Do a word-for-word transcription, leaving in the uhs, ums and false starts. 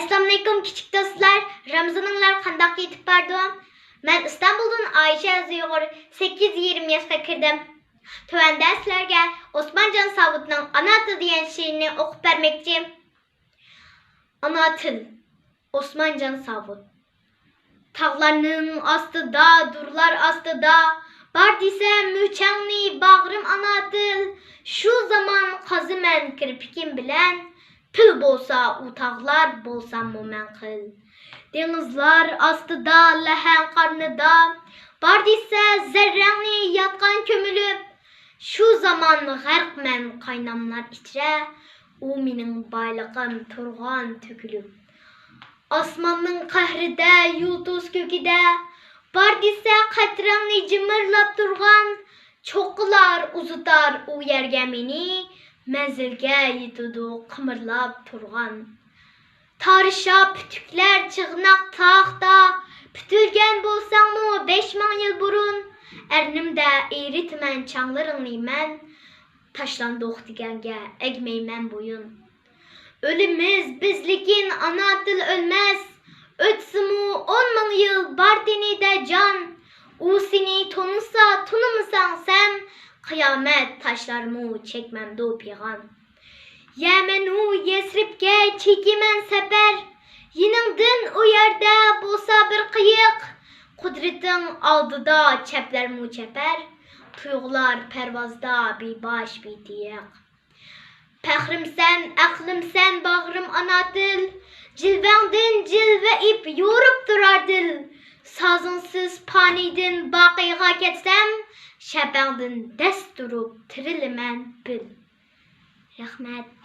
ئەسسالامۇئەلەيكۇم كىچىك دوستلار، رامىزانىڭلار قانداق كېتىپ بارىدۇ؟ مەن ئىستانبۇلدىن ئايشە ئۇيغۇر، سەككىز يېرىم ياشقا كىردىم. تۆۋەندە سىلەرگە ئوسمانجان ساۋۇتنىڭ ئانا تىل دېگەن شېئىرىنى ئوقۇپ بەرمەكچى. ئانا تىل، ئوسمانجان ساۋۇت. تاغلارنىڭ ئاستىدا، دۇرلار ئاستىدا، بار دېسە مۈچەڭنى باغرىم ئانا تىل. شۇ زامان قازىمەن كىرپىكىم بىلەن، پىل بولسا ئۇ تاغلار، بولساممۇ مەن قىل. دېڭىزلار ئاستىدا، لەھەڭ قارنىدا، بار دېسە زەررەڭنى ياتقان كۆمۈلۈپ. شۇ زامان غەرقمەن قايناملار ئىچرە، ئۇ مېنىڭ بايلىقىم تۇرغان تۆكۈلۈپ. ئاسماننىڭ قەھرىدە، يۇلتۇز كۆكىدە، بار دېسە قەترەڭنى جىمىرلاپ تۇرغان، چوققىلار ئۇزىتار ئۇ يەرگە مېنى، مەنزىلگە يېتىدۇ قىمىرلاپ تۇرغان. تارىشاپ پۈتۈكلەر چىغناق تاغدا، پۈتۈلگەن بولساڭمۇ بەش مىڭ يىل بۇرۇن، ئەرنىمدە ئېرىتىمەن چاڭلىرىڭنى مەن، تاشلاندۇق دېگەنگە ئەگمەيمەن بويۇن. ئۆلىمىز بىز، لېكىن ئانا تىل ئۆلمەس. ئۆتسىمۇ ئون مىڭ يىل، بار تېنىدە جان. ئۇ سېنى تونۇسا، تونۇمىساڭ سەن، قىيامەت تاشلارمۇ چەكمەمدۇ پىغان. يەمەنۇ يەسرىبكە چېكىمەن سەپەر. يېنىڭدىن ئۇ يەردە بولسا بىر قېيىق. قۇدرىتىڭ ئالدىدا چەپلەرمۇ چەپەر. تۇيغۇلار پەرۋازدا بىباش بىتىيىق. پەخرىمسەن، ئەقلىمسەن، باغرىم ئانا تىل. جىلۋەڭدىن جىلۋە ئېپ يورۇپ تۇرار دىل. سازىڭسىز پانىيدىن باقىيغا كەتسەم، شەپەڭدىن دەس تۇرۇپ تىرىلىمەن بىل. رەھمەت.